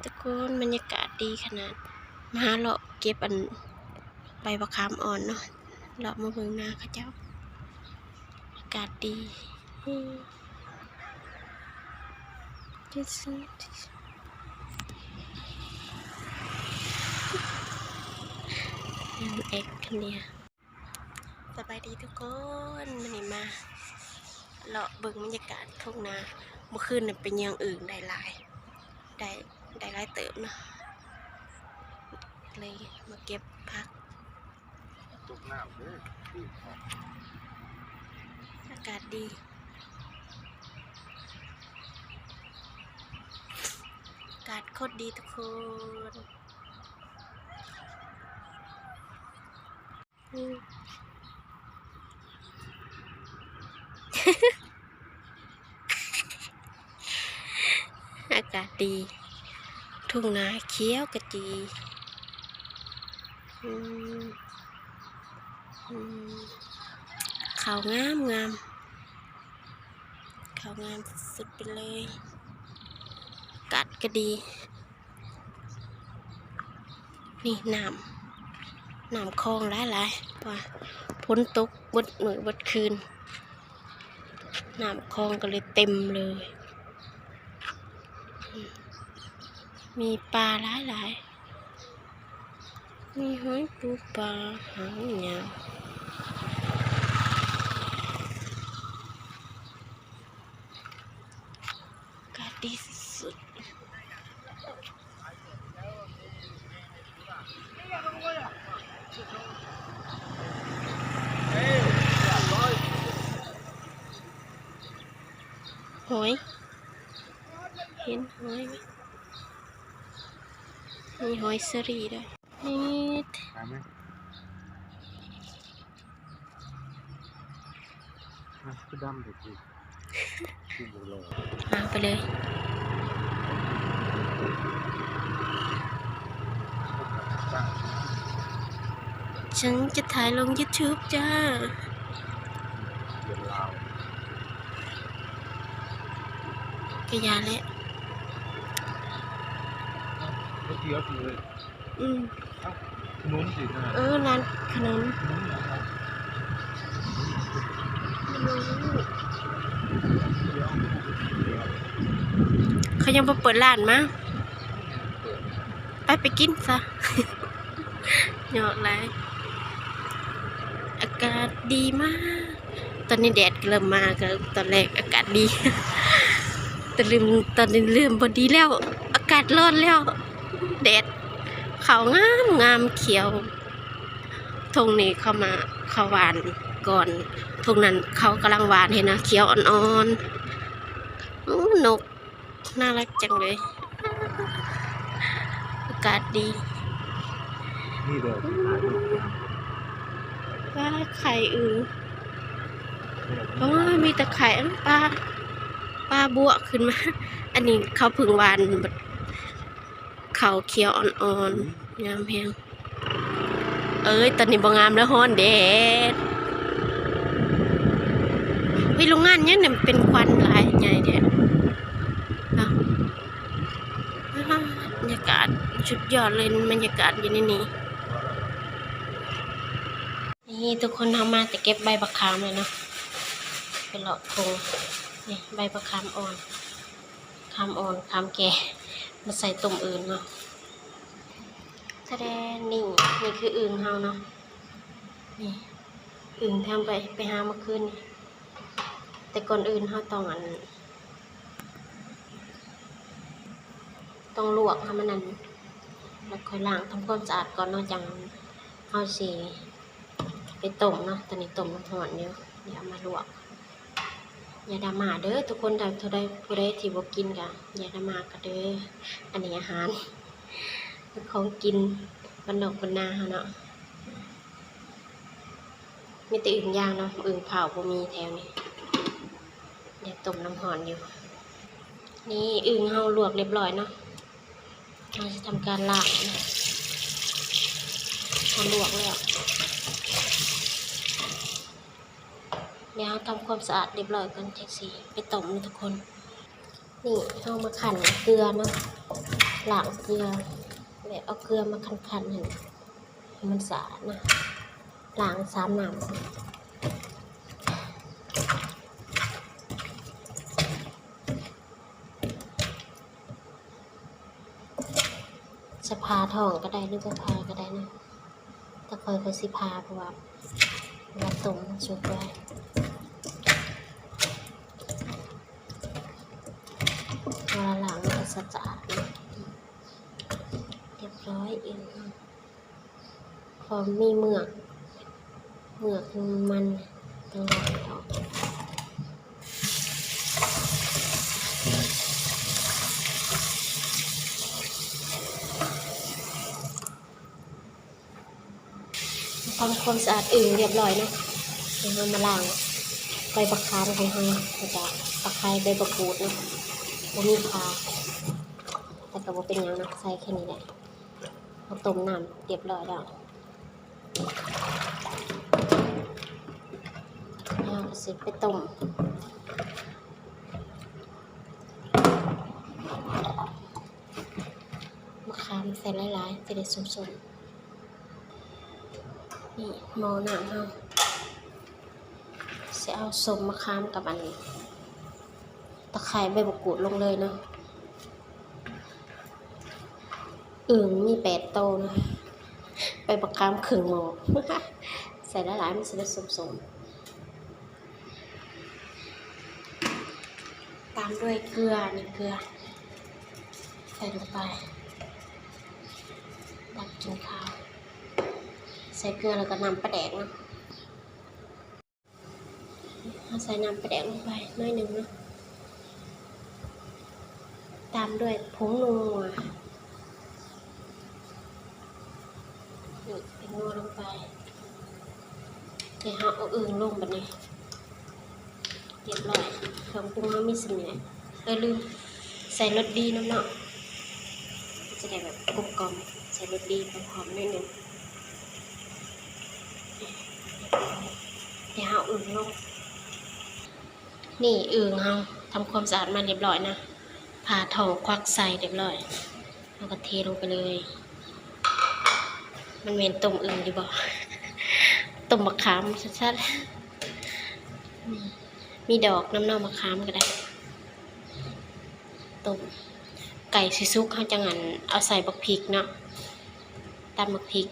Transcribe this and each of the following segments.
ທຸກຄົນ ບັນຍາກາດດີຂະໜາດ ມາເລາະເກັບອັນໃບບັກຂາມອ່ອນເນາະ ເລາະມາເບິ່ງນາເຂົາເຈົ້າ ອາກາດດີ ອືມ ແອັກເນຍ. ສະບາຍດີທຸກຄົນ ມື້ນີ້ມາເລາະເບິ່ງບັນຍາກາດທົ່ງນາ ເມື່ອຄືນນີ້ໄປເຫຍື່ອງອຶ່ງໄດ້ຫຼາຍ ໄດ້ ໄດ້ຫຼາຍເຕີບເນາະ ເລີຍມາເກັບຜັກ ຕົກນ້ຳເດີ ອາກາດດີ ອາກາດໂຄດດີທຸກຄົນ. ອືມ ອາກາດດີ ທົ່ງນາຂຽວຂະຈີ ອືມ ອືມ ເຂົ້າງາມໆ ເຂົ້າງາມສຸດໆໄປເລີຍ ອາກາດກະດີ. ນີ້ນ້ຳ ນ້ຳຄອງຫຼາຍໆ ເພາະວ່າຝົນຕົກເບິດມື້ເບິດຄືນ ນ້ຳຄອງກໍເລີຍເຕັມເລີຍ ມີປາຫຼາຍໆ ມີຫອຍປູປາຫາງຍາວ ອາກາດດີສຸດໆ. ຫອຍ ເຫັນຫອຍ ມີຫອຍເຊີຣີດ້ວຍ ນີ້ ໄປໄໝ? ອ່ະ ຄືດຳແທ້ຕິ ຄືບໍ່ຫຼໍ່ ມາໄປເລີຍ ສັນຈະຖ່າຍລົງຢູທູບຈ້າ ກະຢ່າແຫຼະ ອືມ ເອີ ຮ້ານຂະໜົມ ເຂົາຍັງບໍ່ເປີດຮ້ານມາ ໄປ ໄປກິນຊະ ຍອດຫຼາຍ ອາກາດດີມາກ. ຕອນນີ້ແດດກໍເລີ່ມມາ ກໍຕອນແລກອາກາດດີ ແຕ່ເລີ່ມ ຕອນນີ້ເລີ່ມບໍ່ດີແລ້ວ ອາກາດຮ້ອນແລ້ວ ແດດ ເຂົ້າງາມໆ ຂຽວ ທົ່ງນີ້ເຂົາມາ ເຂົາຫວ່ານກ່ອນ ທົ່ງນັ້ນເຂົາກຳລັງຫວ່ານ ເຫັນນະ ຂຽວອ່ອນໆ ໂອ້ ນົກ ໜ້າລັກຈັງເລີຍ ອາກາດດີ ນີ້ເດີ ປາໄຂ່ອຶ່ງ ໂອ້ຍ ມີແຕ່ໄຂ່ ເອີ ປາ ປາບົວຂຶ້ນມາ ອັນນີ້ເຂົາເພິ່ງຫວ່ານ ເຂົ້າຂຽວອ່ອນໆ ງາມແຮງ. ເອີຍ ຕອນນີ້ບໍ່ງາມແລ້ວ ຮ້ອນແດດ. ເຮີ້ຍ ໂຮງງານຫຍັງນີ້ເປັນຄວັນຫຼາຍໃຫຍ່ແທ້. ອ້າວ ບັນຍາກາດສຸດຍອດເລີຍ ບັນຍາກາດຢູ່ໃນນີ້. ນີ້ທຸກຄົນ ເຮົາມາແຕ່ເກັບໃບບັກຂາມແລ້ວເນາະ ໄປເລາະທົ່ງ. ນີ້ໃບບັກຂາມອ່ອນ ຂາມອ່ອນ ຂາມແກ່ ມາໃສ່ຕົ້ມອຶ່ງເນາະ. ສະແດງນີ້ ນີ້ຄືອຶ່ງເຮົາເນາະ ນີ້ອຶ່ງທີ່ເຮົາໄປ ໄປຫາເມື່ອຄືນນີ້. ແຕ່ກ່ອນອື່ນເຮົາຕ້ອງ ອັນ ຕ້ອງລວກໃຫ້ມັນ ອັນ ແລ້ວຄ່ອຍລ້າງທຳຄວາມສະອາດກ່ອນເນາະ ຈັ່ງເຮົາຊິ ໄປຕົ້ມເນາະ. ຕອນນີ້ຕົ້ມນ້ຳຮ້ອນຢູ່ ດຽວເອົາມາລວກ. ຢ່າດຣາມາເດີທຸກຄົນ ຖ້າຜູ້ໃດ ຜູ້ໃດທີ່ບໍ່ກິນກະຢ່າດຣາມາກັນເດີ. ອັນນີ້ອາຫານ ຂອງກິນບ້ານນອກບ້ານນາເຮົາເນາະ. ມີແຕ່ອຶ່ງຢ່າງເນາະ ອຶ່ງເຜົາບໍ່ມີແຖວນີ້. ດຽວຕົ້ມນ້ຳຮ້ອນຢູ່. ນີ້ອຶ່ງເຮົາລວກຮຽບຮ້ອຍເນາະ. ເຮົາຊິທຳການລ້າງ ເຮົາລວກແລ້ວ ດຽວເຮົາທຳຄວາມສະອາດຮຽບຮ້ອຍກ່ອນ ຈັ່ງຊິໄປຕົ້ມເນາະທຸກຄົນ. ນີ້ເຮົາມາຂັ້ນເກືອເນາະ ລ້າງເກືອ ແບບເອົາເກືອມາຂັນໆ ໃຫ້ ໃຫ້ມັນສະອາດນະ ລ້າງສາມນ້ຳ. ຈະຜ່າທ້ອງກໍໄດ້ ຫຼືບໍ່ຜ່າກໍໄດ້ນະ ແຕ່ຂ້ອຍ ຂ້ອຍຊິຜ່າ ເພາະວ່າ ເວລາຕົ້ມມັນສຸກໄວ. ເວລາລ້າງມັນກໍສະອາດນະ. ຮຽບຮ້ອຍ ອືມ ເພາະມີເໝືອກ ເໝືອກມັນຕ້ອງລ້າງອອກ. ທຳຄວາມສະອາດອຶ່ງຮຽບຮ້ອຍເນາະ. ດຽວເຮົາມາລ້າງໃບບັກຂາມຂອງເຮົາ ແລ້ວກະຕະໄຄ ໃບບັກກູດເນາະ. ບໍ່ມີຂ່າ ແຕ່ກໍບໍ່ເປັນຫຍັງເນາະ ໃສ່ແຄ່ນີ້ແຫຼະ. ເຮົາຕົ້ມນ້ຳຮຽບຮ້ອຍແລ້ວ ເຮົາກໍຊິໄປຕົ້ມ ມະຂາມໃສ່ຫຼາຍໆ ຈະໄດ້ສົ້ມໆ. ນີ້ໝໍ້ນ້ຳເຮົາ ຊິເອົາສົ້ມມະຂາມກັບອັນ ຕະໄຄ ໃບບັກກູດລົງເລີຍເນາະ. ອຶ່ງມີແປດໂຕເນາະ ໃບບັກຂາມເຄິ່ງໝໍ້ ໃສ່ຫຼາຍໆ ມັນຊິໄດ້ສົ້ມໆ. ຕາມດ້ວຍເກືອ ນີ້ເກືອ ໃສ່ລົງໄປ ຕັກກິນຄາວ ໃສ່ເກືອ ແລ້ວກໍນ້ຳປາແດກເນາະ. ເຮົາໃສ່ນ້ຳປາແດກລົງໄປໜ້ອຍໜຶ່ງເນາະ ຕາມດ້ວຍຜົງນົວ ນີ້ ຜົງນົວລົງໄປ. ດຽວເຮົາເອົາອຶ່ງລົງບັດນີ້ ຮຽບຮ້ອຍ. ເຄື່ອງປຸງເຮົາມີສ່ຳນີ້ແຫຼະ. ເອີ ລືມໃສ່ລົດດີນຳເນາະ ຈະໄດ້ແບບກົມກ່ອມ ໃສ່ລົດດີພ້ອມໆ ໜ້ອຍໜຶ່ງ. ດຽວເຮົາອຶ່ງລົງ. ນີ້ອຶ່ງເຮົາທຳຄວາມສະອາດມາຮຽບຮ້ອຍນະ ຜ່າທ້ອງຄວັກໃສ່ຮຽບຮ້ອຍ ເຮົາກໍເທລົງໄປເລີຍ. ມັນແມ່ນຕົ້ມອຶ່ງຢູ່ບໍ່? ຕົ້ມບັກຂາມຊັດໆ. ມີດອກນຳເນາະ ບັກຂາມກໍໄດ້. ຕົ້ມ ໃກ້ຊິສຸກ ເຮົາຈັ່ງອັນ ເອົາໃສ່ບັກພິກເນາະ ຕຳບັກພິກ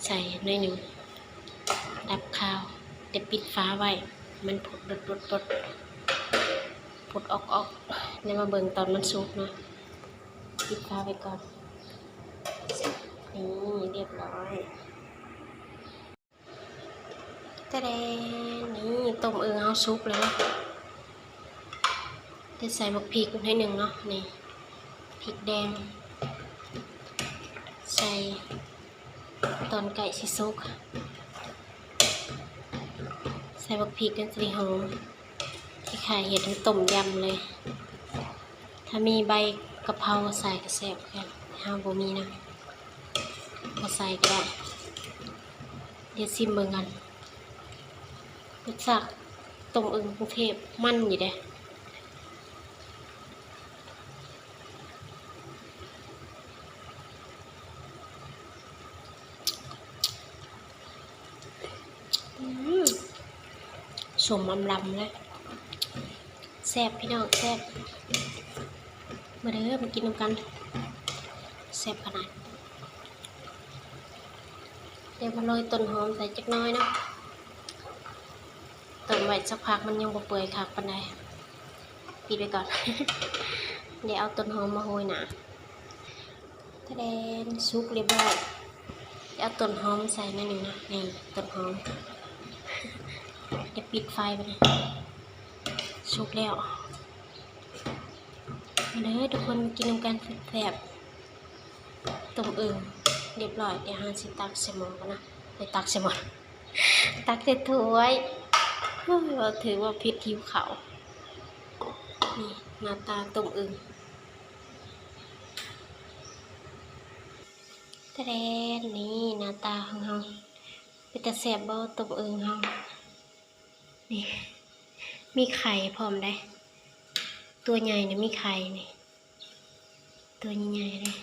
ໃສ່ໜ້ອຍໜຶ່ງ ດັບຄາວ ແຕ່ປິດຝາໄວ້ ມັນຟົດ ຟົດອອກໆ. ແລ້ວມາເບິ່ງຕອນມັນສຸກເນາະ ປິດຝາໄວ້ກ່ອນ. ນີ້ ຮຽບຮ້ອຍ. ຕະແດນ ນີ້ ຕົ້ມອຶ່ງເຮົາສຸກແລ້ວເນາະ. ໄດ້ໃສ່ບັກພິກໜ້ອຍໜຶ່ງເນາະ ນີ້ ພິກແດງ ໃສ່ຕອນໃກ້ຊິສຸກ. ໃສ່ບັກພິກ ມັນຊິໄດ້ຫອມ ຄ້າຍໆ ເຮັດຄືຕົ້ມຢຳເລີຍ. ຖ້າມີໃບກະເພົາໃສ່ກໍແຊບຄືກັນ ເຮົາບໍ່ມີນະ ບໍ່ໃສ່ກໍໄດ້. ດຽວຊິມເບິ່ງກັນ ລົດຊາດຕົ້ມອຶ່ງກຸງເທບ ມັນຢູ່ເດ້. ອືມ ສົ້ມອຳລຳເລີຍ. ແຊບ ພີ່ນ້ອງ ແຊບ. ມາເດີ ມາກິນນຳກັນ ແຊບຂະໜາດ. ດຽວມາໂລຍຕົ້ນຫອມໃສ່ຈັກໜ້ອຍເນາະ. ຕົ້ມໄວ້ສັກພັກ ມັນຍັງບໍ່ເປື່ອຍຄັກປານໃດ ປິດໄວ້ກ່ອນ. ດຽວເອົາຕົ້ນຫອມມາໂຮຍໜ້າ. ຕະແດນ ສຸກຮຽບຮ້ອຍ. ດຽວເອົາຕົ້ນຫອມໃສ່ໜ້ອຍໜຶ່ງເນາະ ນີ້ ຕົ້ນຫອມ. ດຽວປິດໄຟບັດນີ້ ສຸກແລ້ວ. ມາເດີທຸກຄົນ ມາກິນນຳກັນແຊບໆ. ຕົ້ມອຶ່ງຮຽບຮ້ອຍ ດຽວເຮົາຊິຕັກໃສ່ໝໍ້ກ່ອນນະ ໄປຕັກໃສ່ໝໍ້ ຕັກໃສ່ຖ້ວຍ. ເອີ ເວົ້າຖືກເວົ້າຜິດ ຫິວເຂົ້າ. ນີ້ໜ້າຕາຕົ້ມອຶ່ງ. ຕະແດນ ນີ້ໜ້າຕາຂອງເຮົາ. ເປັນຕາແຊບບໍ່ ຕົ້ມອຶ່ງເຮົາ? ນີ້ ມີໄຂ່ພ້ອມເດ້ ຕົວໃຫຍ່ນີ້ມີໄຂ່ນີ້. ຕົວໃຫຍ່ໆເລີຍ.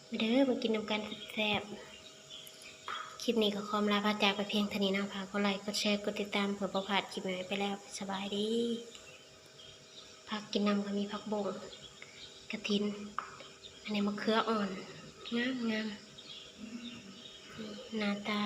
ມາເດີ ມາກິນນຳກັນແຊບໆ. ຄລິບນີ້ກໍຂໍອຳລາພາຈາກໄປພຽງເທົ່ານີ້ເນາະ. ຝາກກົດໄລ ກົດແຊ ກົດຕິດຕາມ ເພື່ອບໍ່ພາດຄລິບໃໝ່ໄປແລ້ວ. ສະບາຍດີ. ຜັກກິນນຳກໍມີຜັກບົ້ງ, ກະຖິນ, ອັນນີ້ມະເຂືອອ່ອນ ງາມໆ ໜ້າຕາ.